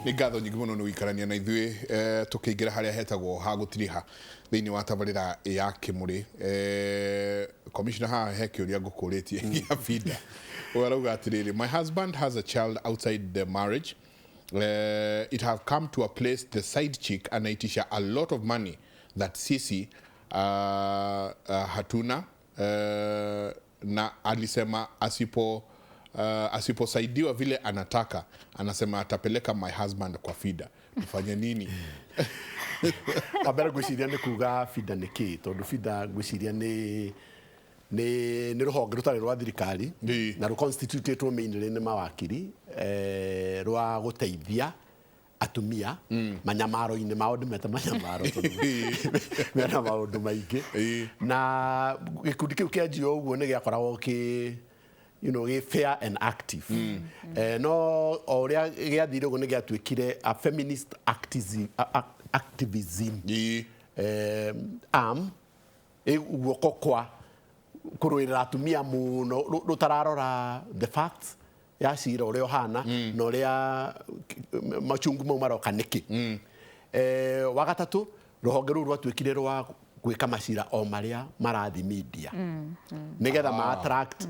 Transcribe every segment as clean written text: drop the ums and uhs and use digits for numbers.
Nĩ ngatho nyingĩ mũno nĩ gũikarania na ithuĩ, tũkĩingĩra harĩa hetagwo ha gũtiriha thĩinĩ wa tabarĩra ya Kĩmũrĩ. Commissioner, haha he kĩũria ngũkũrĩtie gĩa FIDA. Ũyũ arauga atĩrĩrĩ, "My husband has a child outside the marriage. It have come to a place the side chick anaitisha a lot of money that sisi hatuna, na alisema asiposaidiwa vile anataka, anasema atapeleka my husband kwa FIDA. Tufanye nini?" Wambere ngwĩciria nĩ kuga FIDA nĩ kĩ, tondũ FIDA ngwĩciria nĩ rũhonge rũtarĩ rwa thirikari na rũconstitutĩtwo mainly nĩ mawakiri, rwa gũteithia atumia manyamaro-inĩ mao. Ndĩmete manyamaro tondũ mena maũndũ maingĩ. Na gĩkundi kĩu kĩanjio ũguo nĩ gĩakoragwo kĩ gĩ fair and active, no o ũrĩa gĩathire ũguo nĩ gĩatuĩkire a feminist activism arm, guoko kwa kũrũĩrĩra atumia mũno rũtararora the facts ya cira ũrĩa ũhana na ũrĩa machungu mau maroka nĩkĩ. Wa gatatũ, rũhonge rũu rwatuĩkire rwa gwĩka macira o marĩa marathi media nĩgetha ma attract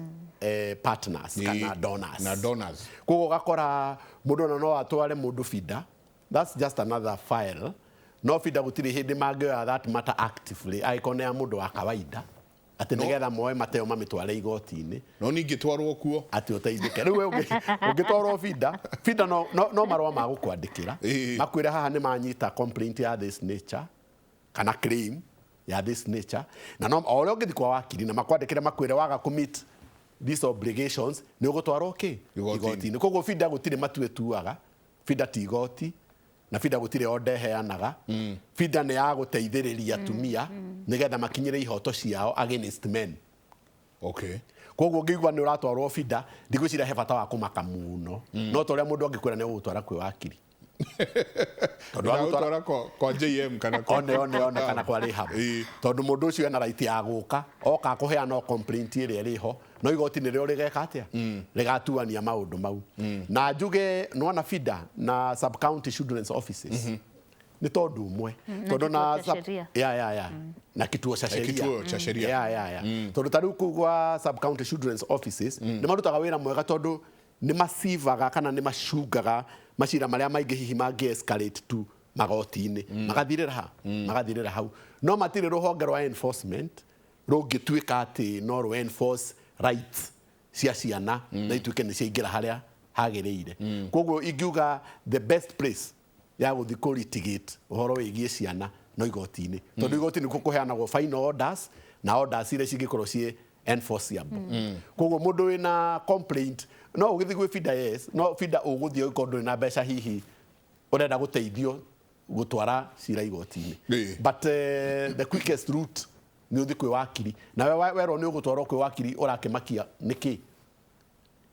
partners kana donors. Na donors. Koguo ũgakora mũndũ ona no atware mũndũ FIDA, that's just another file, no FIDA gũtirĩ hĩndĩ mangĩoya that matter actively angĩkorwo nĩ ya mũndũ wa kawaida atĩ nĩgetha moe mateo mamĩtware igoti-inĩ. No ningĩ twarwo kuo. Atĩ ũteithĩke. Rĩu we ũngĩtwarwo FIDA, FIDA no marũa ma gũkwandĩkĩra makwĩre haha nĩ manyita complaint ya this nature kana claim ya this nature, na no o ũrĩa ũngĩthiĩ kwa wakiri na makwandĩkĩre makwĩre waga kũ-meet these obligations nĩ ũgũtwarwo kĩ? Igoti-inĩ. Igoti-inĩ. Koguo FIDA gũtirĩ matua ĩtuaga. FIDA ti igoti na FIDA gũtirĩ order ĩheanaga. FIDA nĩ ya gũteithĩrĩria atumia nĩgetha makinyĩre ihoto ciao against men. Koguo ũngĩigua nĩ ũratwarwo FIDA, ndigwĩciria he bata wa kũmaka mũno, no ta ũrĩa mũndũ angĩkwĩra nĩ ũgũtwara kwĩ wakiri. Tondũ wagũtwara Ndagũtwara kwa JM kana kwa one kana kwa rehab, tondũ mũndũ ũcio ena right ya gũka oka kũheana o complaint ĩrĩa ĩrĩ ho, no igoti nĩrĩo rĩgeka atĩa? Rĩgatuania maũndũ mau. Na njuge nĩwona FIDA na sub county children's offices nĩ tondũ ũmwe tondũ na kituo cha sheria. Ya, na kituo cha sheria. Kituo cha sheria. Ya, tondũ ta rĩu kũu gwa sub county children's offices nĩ marutaga wĩra mwega tondũ nĩ macivaga kana nĩ macungaga macira marĩa maingĩ hihi mangĩ escalate to magoti-inĩ, magathirĩra ha magathirĩra hau, no matirĩ rũhonge rwa enforcement rũngĩtuĩka atĩ no rũ enforce rights cia ciana na ituĩke nĩ ciaingĩra harĩa hagĩrĩire. Koguo ingiuga the best place ya gũthiĩ kũ litigate ũhoro wĩgiĩ ciana no igoti-inĩ, tondũ igoti nĩkuo kũheanagwo final orders na orders iria cingĩkorwo ciĩ enforceable. Koguo mũndũ wĩna complaint no ũgĩthiĩ gwĩ FIDA, yes, no FIDA ũgũthiĩ ũgĩkorwo ndũrĩ na mbeca, hihi ũrenda gũteithio gũtwara cira igoti-inĩ, but the quickest route nĩ ũthiĩ kwĩ wakiri. Nawe werwo nĩ ũgũtwarwo kwĩ wakiri, ũrakĩmakia nĩkĩ?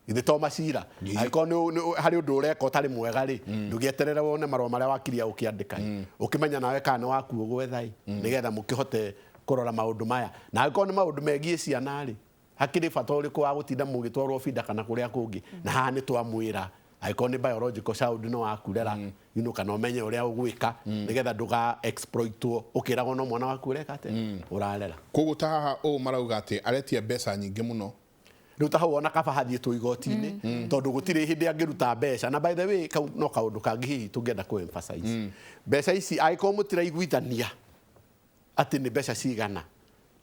Githĩ to macira? Angĩkorwo harĩ ũndũ ũreka ũtarĩ mwega rĩ, ndũgĩeterere wone marũa marĩa wakiri agũkĩandĩka ĩ. Ũkĩmenya nawe kana nĩ waku ũgwetha ĩ, nĩgetha mũkĩhote kũrora maũndũ maya. Na angĩkorwo nĩ maũndũ megiĩ ciana rĩ, hakĩrĩ bata ũrĩkũ wa gũtinda mũgĩtwarwo FIDA kana kũrĩa kũngĩ? Na haha nĩ twamwĩra angĩkorwo nĩ biological child no wakurera, kana ũmenye ũrĩa ũgwĩka nĩgetha ndũga exploitwo ũkĩragwo no mwana waku ũreka atĩa? Ũrarera. Koguo ta haha ũũ marauga atĩ aretia mbeca nyingĩ mũno. Rĩu ta hau ona kaba hathiĩtwo igoti-inĩ tondũ gũtirĩ hĩndĩ angĩruta mbeca. Na by the way, kau no kaũndũ kangĩ hihi tũngĩenda kũ emphasize. Mbeca ici angĩkorwo mũtiraiguithania atĩ nĩ mbeca cigana,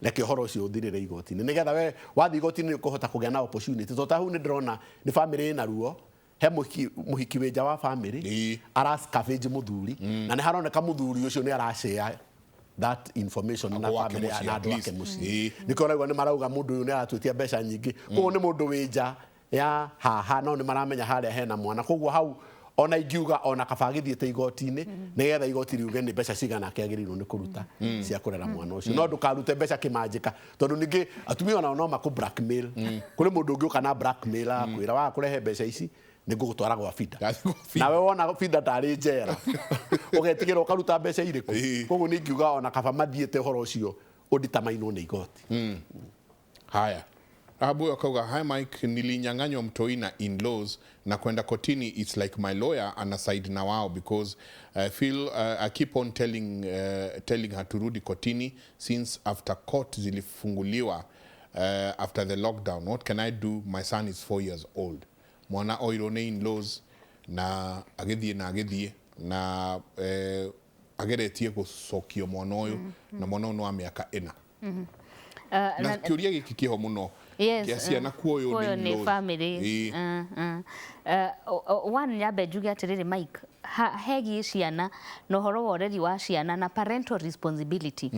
reke ũhoro ũcio ũthirĩre igoti-inĩ, nĩgetha we wathiĩ igoti-inĩ nĩ ũkũhota kũgĩa na opportunity, tondũ ta hau nĩ ndĩrona nĩ famĩlĩ ĩna ruo. He mũhiki wĩ nja wa famĩlĩ ara scavenge mũthuri, na nĩ haroneka mũthuri ũcio nĩ arashare that information na Andũ ake famĩlĩ mũciĩ, na at andũ least. ake mũciĩ. Nĩkĩo ũraigua nĩ marauga mũndũ ũyũ nĩ aratwĩtia mbeca nyingĩ. Koguo nĩ mũndũ wĩ nja ya haha, no nĩ maramenya harĩa hena mwana. Koguo hau ona ingiuga ona kaba agĩthiĩte igoti-inĩ nĩgetha igoti riuge nĩ mbeca cigana akĩagĩrĩirwo nĩ kũruta cia kũrera mwana ũcio. No ndũkarute mbeca kĩmanjĩka, tondũ ningĩ atumia onao no makũ blackmail. Kũrĩ mũndũ ũngĩũka na blackmail akwĩra waga kũrehe mbeca ici nĩ ngũgũtwara gwa FIDA. Ndathiĩ gwa FIDA. Nawe wona FIDA tarĩ njera ũgetigĩra ũkaruta mbeca irĩkũ? Koguo nĩ ingiuga ona kaba mathiĩte ũhoro ũcio ũnditamainwo nĩ igoti. Haya. Rahabu huyo akauga, "Hi Mike, nilinyang'anywa mtoi na in-laws na kwenda kotini. It's like my lawyer ana side na wao because I feel I keep on telling her turudi kotini since after court zilifunguliwa after the lockdown. What can I do? My son is 4 years old." Mwana oirwo nĩ in-laws na agĩthiĩ na agĩthiĩ na ageretie gũcokio mwana ũyũ, na mwana ũyũ nĩ wa mĩaka 4. Na kĩũria gĩkĩ kĩho mũno kĩa ciana kuoywo kuoywo nĩ nĩ in-laws. Family. One, nyambe njuge atĩrĩrĩ, Mike, hegiĩ ciana na ũhoro wa ũreri wa ciana na parental responsibility,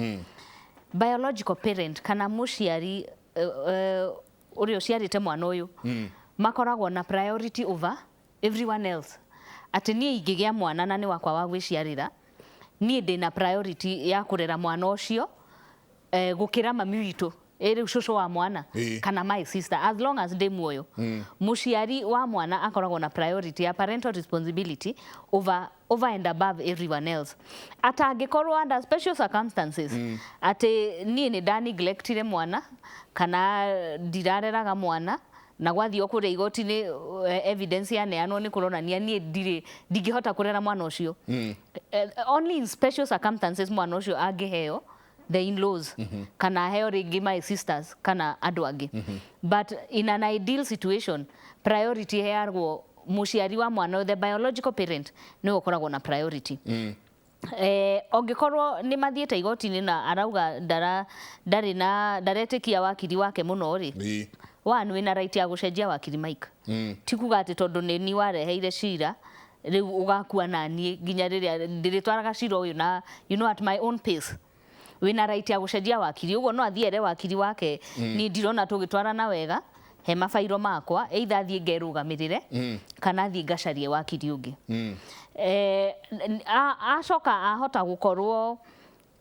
biological parent kana mũciari ũrĩa ũciarĩte mwana ũyũ makoragwo na priority over everyone else, atĩ niĩ ingĩgĩa mwana na nĩ wakwa wa gwĩciarĩra, niĩ ndĩna priority ya kũrera mwana ũcio gũkĩra mami witũ, ĩ rĩu cũcũ wa mwana kana my sister. As long as ndĩ muoyo, mũciari wa mwana akoragwo na priority ya parental responsibility over and above everyone else, atangĩkorwo under special circumstances, atĩ niĩ nĩ nda neglectire mwana kana ndirareraga mwana, na gwathiĩ o kũrĩa igoti-inĩ, evidence yaneanwo nĩ kũronania niĩ ndirĩ ndingĩhota kũrera mwana ũcio. Only in special circumstances mwana ũcio angĩheo the in-laws kana aheo rĩngĩ my sisters kana andũ angĩ, but in an ideal situation priority heagwo mũciari wa mwana, the biological parent nĩwe ũkoragwo na priority. Angĩkorwo nĩ mathiĩte igoti-inĩ na arauga ndara ndarĩ na ndaretĩkia wakiri wake mũno rĩ, one, wĩna right ya gũcenjia wakiri, Mike. Ti kuga atĩ tondũ nĩ ni wareheire cira rĩu ũgakua na niĩ nginya rĩrĩa ndĩrĩtwaraga cira ũyũ na at my own pace. Wĩna right ya gũcenjia wakiri, ũguo no athiĩ ere wakiri wake, niĩ ndirona tũgĩtwarana wega, he mabairo makwa, either athiĩ ngerũgamĩrĩre kana athiĩ ngacarie wakiri ũngĩ. Acoka ahota gũkorwo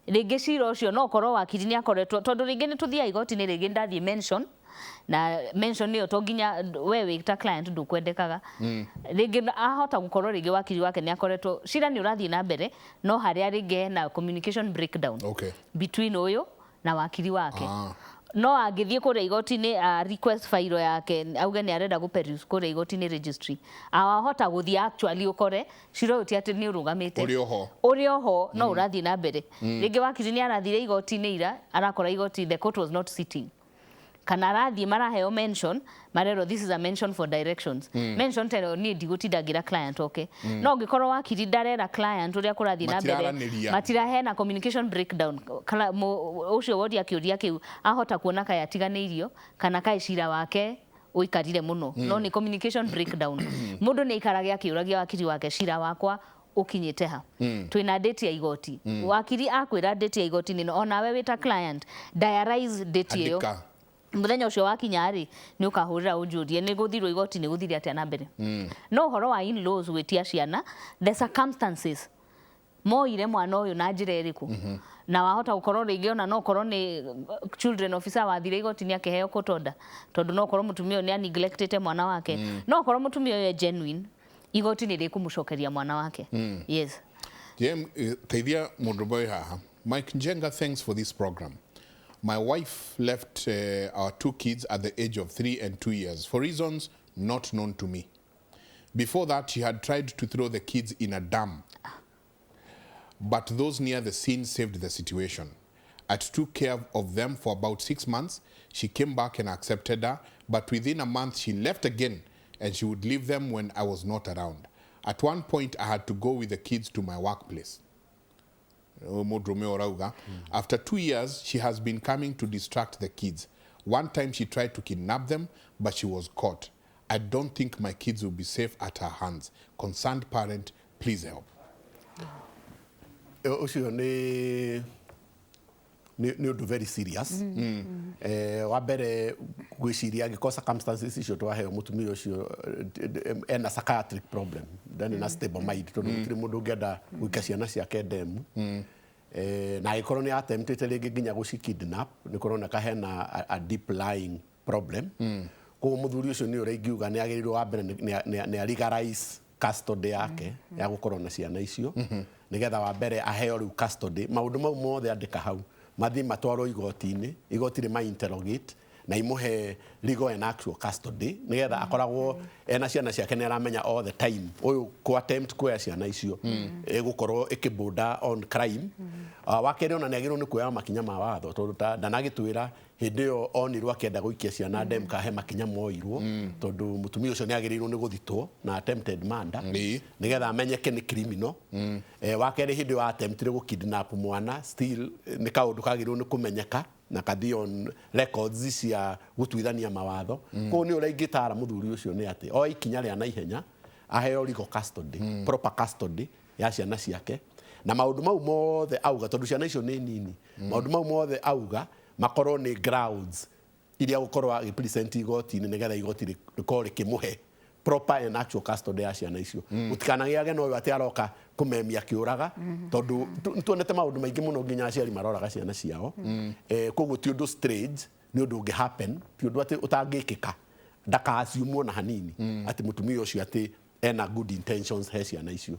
rĩngĩ cira ũcio no ũkorwo wakiri nĩ akoretwo, tondũ rĩngĩ nĩ tũthiaga igoti-inĩ, rĩngĩ ndathiĩ mention, na mention ĩyo to nginya we wĩ ta client ndũkwendekaga. Rĩngĩ ahota gũkorwo rĩngĩ wakiri wake nĩ akoretwo, cira nĩ ũrathiĩ na mbere, no harĩa rĩngĩ hena communication breakdown between ũyũ na wakiri wake. No angĩthiĩ kũrĩa igoti-inĩ a request fairo yake, auge nĩ arenda gũ peruse kũrĩa igoti-inĩ registry, ahota gũthiĩ actually ũkore cira ũyũ ti atĩ nĩ ũrũgamĩte. Ũrĩ oho. Ũrĩ oho, no ũrathiĩ na mbere. Rĩngĩ wakiri nĩ arathire igoti-inĩ ira, arakora igoti, the court was not sitting, kana arathiĩ maraheo mention, marerwo this is a mention for directions. Mention teno niĩ ndigũtinda ngĩra client oke, no ũngĩkorwo wakiri ndarera client ũrĩa kũrathiĩ na mbere, Matiraranĩria. Matirahena communication breakdown, ũcio woria kĩũria kĩu ahota kuona kaĩ atiganĩirio kana kaĩ cira wake ũikarire mũno, no nĩ communication breakdown. Mũndũ nĩ aikarage akĩũragia wakiri wake, "Cira wakwa ũkinyĩte ha? Twĩna date ya igoti?" Wakiri akwĩra date ya igoti nĩ onawe wĩ ta client diarize date ĩyo. Andĩka. Mũthenya ũcio wakinya rĩ, nĩ ũkahũrĩra ũnjũrie nĩ gũthirwo igoti, nĩ gũthire atĩa na mbere. No ũhoro wa in-laws gwĩtia ciana, the circumstances moire mwana ũyũ na njĩra ĩrĩkũ, na wahota gũkorwo rĩngĩ ona no ũkorwo nĩ children officer wathire igoti-inĩ akĩheo court order, tondũ no ũkorwo mũtumia ũyũ nĩ aneglectĩte mwana wake, no ũkorwo mũtumia ũyũ e genuine, igoti nĩ rĩkũmũcokeria mwana wake, yes. JM, teithia mũndũ boy haha. "Mike Njenga, thanks for this program. My wife left our two kids at the age of 3 and 2 years for reasons not known to me. Before that, she had tried to throw the kids in a dam, but those near the scene saved the situation. I took care of them for about 6 months. She came back and accepted her, but within a month she left again and she would leave them when I was not around. At one point, I had to go with the kids to my workplace." Mũndũrũme ũrauga, "After 2 years, she has been coming to distract the kids. One time she tried to kidnap them, but she was caught. I don't think my kids will be safe at her hands. Concerned parent, please help." Ũcio nĩ ũndũ very serious. Wa mbere gwĩciria angĩkorwo circumstances icio twaheo, mũtumia ũcio ena psychiatric problem, ndarĩ na stable mind, tondũ gũtirĩ mũndũ ũngĩenda gũikia ciana ciake ndemu. Na angĩkorwo nĩ attemptĩte rĩngĩ nginya gũci kidnap, nĩ kũroneka hena a deep lying problem. Koguo mũthuri ũcio nĩ ũrĩa ingiuga nĩ agĩrĩirwo wa mbere nĩ a legalize custody yake ya gũkorwo na ciana icio, nĩgetha wa mbere aheo rĩu custody. Maũndũ mau mothe andĩka hau, mathiĩ matwarwo igoti-inĩ, igoti rĩ ma interrogate Na imũhe legal and actual custody nĩgetha akoragwo ena ciana ciake, nĩ aramenya all the time ũyũ kũ attempt kuoya ciana icio ĩgũkorwo ĩkĩborder on crime. Wa kerĩ, ona nĩ agĩrĩirwo nĩ kuoya makinya ma watho, tondũ ta ndanagĩtwĩra hĩndĩ ĩyo onirwo akĩenda gũikia ciana ndem kahe makinya moirwo, tondũ mũtumia ũcio nĩ agĩrĩirwo nĩ gũthitwo na attempted murder nĩgetha amenyeke nĩ criminal. Wa kerĩ, hĩndĩ ĩyo attemptire gũ kidnap mwana, still nĩ kaũndũ kagĩrĩirwo nĩ kũmenyeka na kathiĩ on records cia gũtuithania mawatho. Koguo nĩ ũrĩa ingĩtara mũthuri ũcio nĩ atĩ oe ikinya rĩa naihenya, aheo legal custody, proper custody ya ciana ciake, na maũndũ mau mothe auga, tondũ ciana icio nĩ nini, maũndũ mau mothe auga makorwo nĩ grounds iria gũkorwo agĩpresent igoti-inĩ, nĩgetha igoti rĩkorwo rĩkĩmũhe proper and actual custody ya ciana icio. Gũtikanagĩage na ũyũ atĩ aroka kũmemia kĩũraga, tondũ nĩtuonete maũndũ maingĩ mũno, nginya aciari maroraga ciana ciao. Koguo ti ũndũ strange, nĩ ũndũ ũngĩ happen, ti ũndũ atĩ ũtangĩkĩka. Ndakaasiumwo na hanini atĩ mũtumia ũcio atĩ ena good intentions he ciana icio,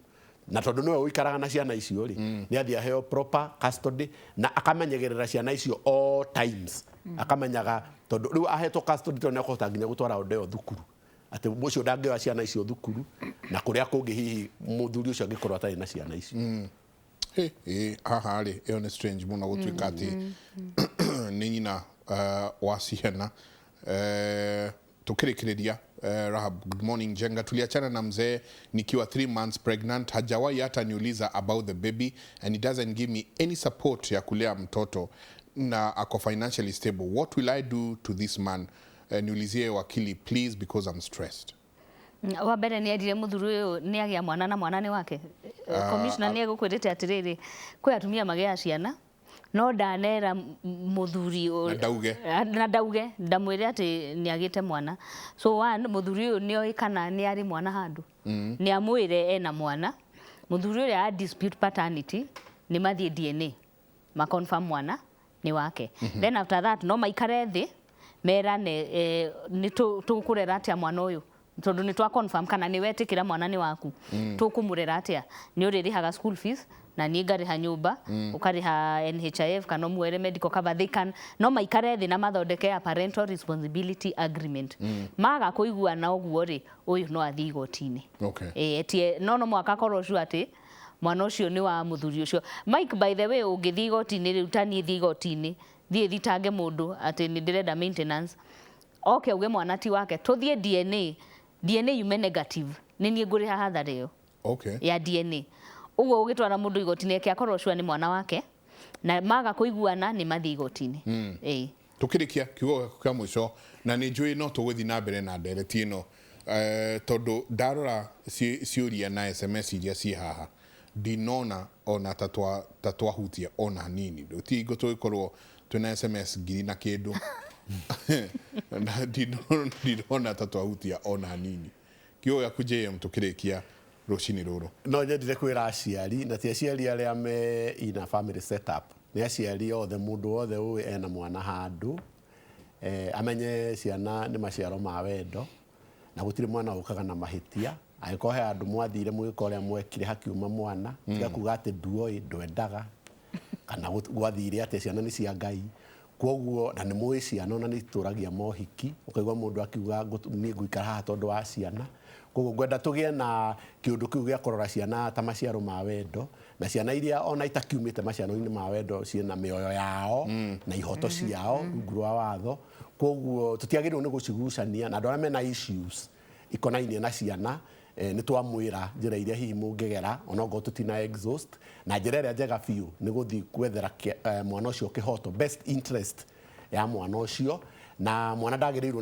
na tondũ nĩwe ũikaraga na ciana icio rĩ, nĩ athiĩ aheo proper custody na akamenyagĩrĩra ciana icio all times, akamenyaga tondũ rĩu ahetwo custody, tondũ nĩ akũhota nginya gũtwara ũndũ ĩyo thukuru, atĩ ũcio ndangĩoya ciana icio thukuru na kũrĩa kũngĩ hihi mũthuri ũcio angĩkorwo atarĩ na ciana icio. Ĩ, ĩ, haha rĩ, ĩyo nĩ strange mũno gũtuĩka atĩ nĩ nyina wa ciana. Tukĩrĩkĩrĩria, Rahab, good morning Jenga. Tuliachana na mzee nikiwa 3 months pregnant. Hajawahi hata niuliza about the baby and he doesn't give me any support ya kulea mtoto na ako financially stable. What will I do to this man? Niulizie wakili, please, because I'm stressed. Wa mbere, nĩ erire mũthuri ũyũ nĩ agĩa mwana na mwana nĩ wake? Commissioner nĩ egũkwĩrĩte atĩrĩrĩ, kwĩ atumia magĩaga ciana no ndanera mũthuri Na ndauge. Na ndauge, ndamwĩre atĩ nĩ agĩte mwana. So one, mũthuri ũyũ nĩ oĩ kana nĩ arĩ mwana handũ, nĩ amwĩre ena mwana. Mũthuri ũrĩa a dispute paternity, nĩ mathiĩ DNA ma confirm mwana nĩ wake. Then after that no maikare thĩ merane, nĩ tũkũrera atĩa mwana ũyũ, tondũ nĩ twa confirm kana nĩ wetĩkĩra mwana nĩ waku, tũkũmũrera atĩa? Nĩ ũrĩrĩhaga school fees na niĩ ngarĩha nyũmba, ũkarĩha NHIF kana ũmuoere medical cover. They can, no maikare thĩ na mathondeke a parental responsibility agreement. Maga kũiguana ũguo rĩ, ũyũ no athiĩ igoti-inĩ. Etie no mũhaka akorwo sure atĩ mwana ũcio nĩ wa mũthuri ũcio. Mike, by the way, ũngĩthiĩ igoti-inĩ rĩu, ta niĩ thiĩ igoti-inĩ, thiĩ thitange mũndũ atĩ nĩ ndĩrenda maintenance, oke auge mwana ti wake, tũthiĩ DNA, DNA yume negative, nĩ niĩ ngũrĩha hathara ĩyo ya DNA. Ũguo ũgĩtwara mũndũ igoti-inĩ, eke akorwo sure nĩ mwana wake, na maga kũiguana nĩ mathiĩ igoti-inĩ. Ĩĩ. Tukirikia, kiugo gĩaku kĩa mũico, na nĩ njũĩ no tũgũthiĩ na mbere na ndereti ĩno, tondũ ndarora ciũria na SMS iria ciĩ haha, ndinona ona ta twahutia ona hanini. Ti hingo tũgĩkorwo twĩna SMS ngiri na kĩndũ na ndinona ta twahutia ona hanini. Kiugo gĩaku, JM, tũkĩrĩkia rũcinĩ rũrũ. No nyendire kwĩra aciari, na ti aciari arĩa me ina family setup, nĩ aciari othe, mũndũ wothe ũĩ ena mwana handũ, amenye ciana nĩ maciaro ma wendo na gũtirĩ mwana ũkaga na mahĩtia. Angĩkorwo he handũ mwathire mũgĩka ũrĩa mwekire hakiuma mwana, tiga kuga atĩ nduoĩ ndwendaga kana gwathire atĩa. Ciana nĩ cia Ngai, koguo na nĩ mũĩ ciana ona nĩ itũragia mohiki, ũkaigua mũndũ akiuga, "Niĩ ngũikara haha tondũ wa ciana." Koguo ngwenda tũgĩe na kĩũndũ kĩu gĩa kũrora ciana ta maciaro ma wendo, na ciana iria ona itakiumĩte maciaro-inĩ ma wendo ciĩna mĩoyo yao na ihoto ciao rungu rwa watho. Koguo tũtiagĩrĩirwo nĩ gũcigucania na andũ arĩa mena issues ikonainie na ciana. Nĩ twamwĩra njĩra iria hihi mũngĩgera, onokorwo tũtina exhaust, na njĩra ĩrĩa njega biũ nĩ gũthiĩ gwethera mwana ũcio kĩhoto, best interest ya mwana ũcio, na mwana ndagĩrĩirwo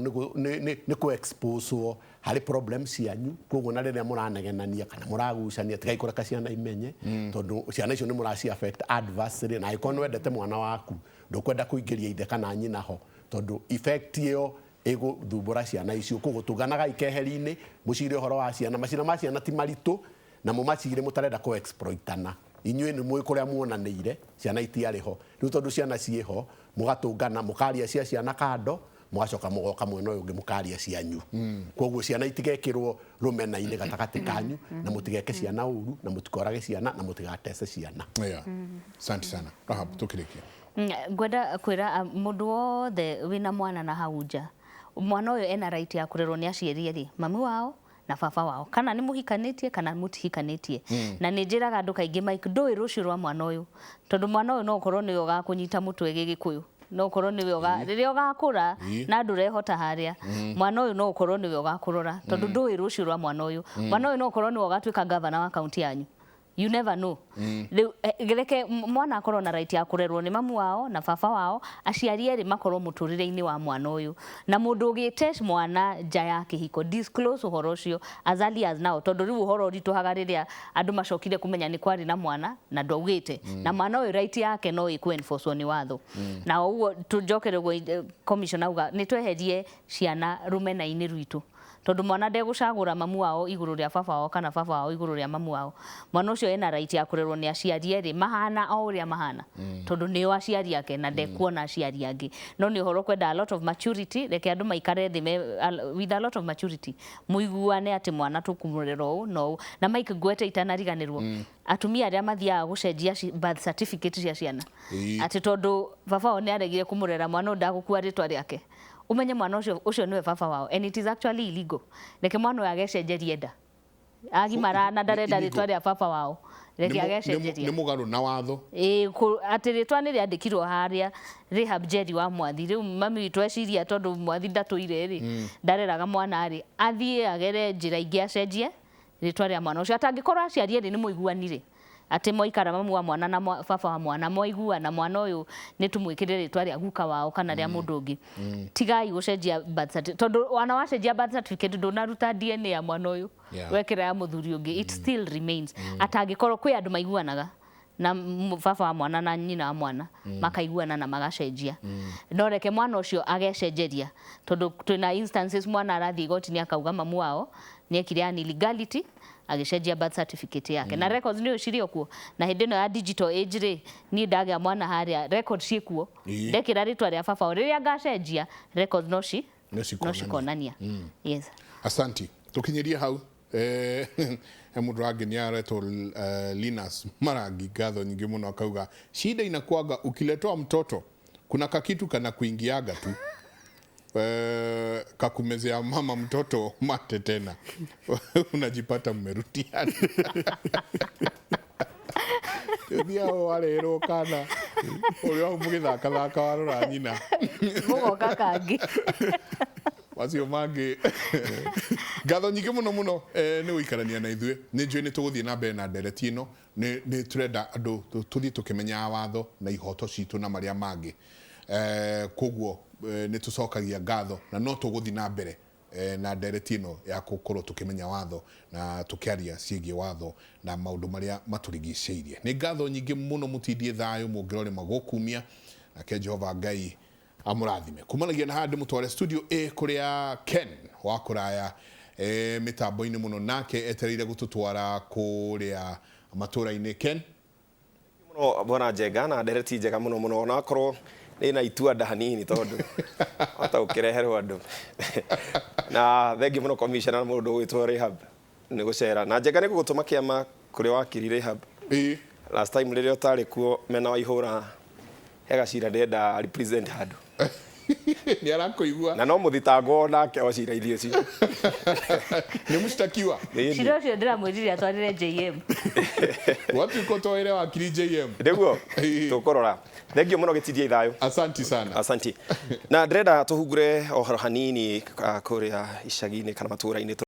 nĩ kũ expose harĩ problem cianyu. Koguo na rĩrĩa mũranegenania kana mũragucania, tigai kũreka ciana imenye, tondũ ciana icio nĩ mũraci affect adversely. Na angĩkorwo nĩ wendete mwana waku, ndũkwenda kũingĩria ithe kana nyina ho, tondũ effect ĩyo ĩgũthumbũra ciana icio. Koguo tũnganagai keheri-inĩ, mũcire ũhoro wa ciana. Macira ma ciana ti maritũ, na mũmacire mũtarenda kũ exploitana. Inyuĩ nĩ mũĩ kũrĩa muonanĩire, ciana itiarĩ ho. Rĩu tondũ ciana ciĩho, mũgatũngana, mũkaria cia ciana kando, mũgacoka mũgoka mwena ũyũ ũngĩ mũkaria cianyu. Koguo ciana itigekĩrwo rũmena-inĩ gatagatĩ kanyu, na mũtigeke ciana ũru, na mũtikorage ciana, na mũtigatece ciana. Yeah. Asante sana Rahab, tukirikia. Ngwenda kwĩra mũndũ wothe wĩna mwana na hau nja, mwana ũyũ ena right ya kũrerwo nĩ aciari erĩ, mami wao na baba wao, kana nĩ mũhikanĩtie kana mũtihikanĩtie. Na nĩ njĩraga andũ kaingĩ, Mike, ndũĩ rũciũ rwa mwana ũyũ, tondũ mwana ũyũ no ũkorwo nĩwe ũgakũnyita mũtwe gĩgĩkũyũ, no ũkorwo nĩwe rĩrĩa ũgakũra na ndũrehota harĩa, mwana ũyũ no ũkorwo nĩwe ũgakũrora, tondũ ndũĩ rũciũ rwa mwana ũyũ. Mwana ũyũ no ũkorwo nĩwe ũgatuĩka gavana wa kaunti yanyu. You never know. Rĩu reke mwana akorwo na right ya kũrerwo nĩ mamu wao na baba wao, aciari erĩ makorwo mũtũrĩre-inĩ wa mwana ũyũ. Na mũndũ ũgĩte mwana nja ya kĩhiko, disclose ũhoro ũcio as early as now, tondũ rĩu ũhoro ũritũhaga rĩrĩa andũ macokire kũmenya nĩ kwarĩ na mwana na ndwaugĩte. Na mwana ũyũ right yake no ĩkũ enforce nĩ watho. Na ũguo tũnjokere ũguo commissioner auga nĩ tweherie ciana rũmena-inĩ rwitũ, tondũ mwana ndegũcagũra mamu wao igũrũ rĩa baba wao kana baba wao igũrũ rĩa mamu wao. Mwana ũcio ena right ya kũrerwo nĩ aciari erĩ mahana o ũrĩa mahana, tondũ nĩo aciari ake na ndekuona aciari angĩ. No nĩ ũhoro kwenda a lot of maturity, reke andũ maikare thĩ with a lot of maturity, mũiguane atĩ mwana tũkũmũrera ũũ na ũũ. Na Mike, ngwete itanariganĩrwo, atumia arĩa mathiaga gũcenjia birth certificate cia ciana, atĩ tondũ baba wao nĩ aregire kũmũrera, mwana ũyũ ndagũkua rĩtwa rĩake, umenye mwana ũcio nĩwe baba wao, and it is actually illegal. Reke mwana ũyũ agecenjerie nda agimara na ndarenda rĩtwa rĩa baba wao, reke agecenjerie. Nĩ mũgarũ na watho. Ĩĩ, atĩ rĩtwa nĩ rĩandĩkirwo harĩa Rahab Jerry wa Mwathi. Rĩu mami witũ eciria tondũ Mwathi ndatũire rĩ, ndareraga mwana rĩ, athiĩ agere njĩra ingĩ acenjie rĩtwa rĩa mwana ũcio. Atangĩkorwo aciari erĩ nĩ mũiguanire atĩ moikara mamu wa mwana na baba wa mwana moiguana, mwana ũyũ nĩ tũmwĩkĩre rĩtwa rĩa guka wao kana rĩa mũndũ ũngĩ. Tigai gũcenjia birth certificate, tondũ wana wacenjia birth certificate ndũnaruta DNA ya mwana ũyũ, wekĩra ya mũthuri ũngĩ, it still remains. Atangĩkorwo kwĩ andũ maiguanaga na baba wa mwana na nyina wa mwana makaiguana na magacenjia, no reke mwana ũcio agecenjeria, tondũ twĩna instances mwana arathiĩ igoti-inĩ akauga mamu wao nĩekire an illegality agĩcenjia birth certificate yake, na records nĩ cirĩ o kuo. Na hĩndĩ ĩno ya digital age rĩ, niĩ ndagĩa mwana harĩa records ciĩ kuo, ndekĩra rĩtwa rĩa baba wao, rĩrĩa ngacenjia records no cikonania. Yes. Asanti, tukinyirie hau. He mũndũ wangĩ aretwo Linus Marangi, ngatho nyingĩ mũno, akauga shida inakuaga ukiletewa mtoto kuna kakitu kana kuingiaga tu kakumezea mama mtoto mate tena unajipata mmerudiana. Thiao warerwo kana ũrĩa hau mũgĩthakathaka warora nyina mũgoka kangĩ macio mangĩ. Ngatho nyingĩ mũno mũno nĩ gũikarania na ithuĩ. Nĩ njũĩ nĩ tũgũthiĩ na mbere na ndereti ĩno, nĩ tũrenda andũ tũthiĩ tũkĩmenyaga watho na ihoto citũ na marĩa mangĩ. Koguo nĩ tũcokagia ngatho na no tũgũthiĩ na mbere na ndereti ĩno ya gũkorwo tũkĩmenya watho na tũkĩaria ciĩgiĩ watho na maũndũ marĩa matũrigicĩirie. Nĩ ngatho nyingĩ mũno, mũtindie thayũ mũngĩrorema gũkumia, nake Jehova Ngai amũrathime. Kumanagia na haha ndĩmũtware studio A kũrĩa Ken wa kũraya mĩtambo-inĩ mũno, nake etereire gũtũtwara kũrĩa matũra-inĩ. Ken mũno bwana Njenga, na ndereti njega mũno mũno, onakorwo nĩ na itua nda hanini tondũ hota gũkĩreherwo andũ. Na thengi mũno commissioner mũndũ ũgwĩtwo Rahab nĩ gũcera. Na Njenga nĩ gũgũtũma kĩama kũrĩ wakiri Rahab. Last time rĩrĩa ũtarĩ kuo mena wa ihũra he gacira ndĩrenda represent handũ. Nĩ arakũigua. Na no mũthitangwo nake o cira-inĩ ũcio. Nĩ mũshtakiwa. Cira ũcio ndĩramwĩrire atwarĩre JM. Watuĩka ũtwarĩre wakiri JM. Nĩguo tũkũrora. Thengiũ mũno gĩtindie thayũ. Asanti sana. Asanti. Na ndĩrenda tũhungure o hanini kũrĩa icagi-inĩ kana matũra-inĩ.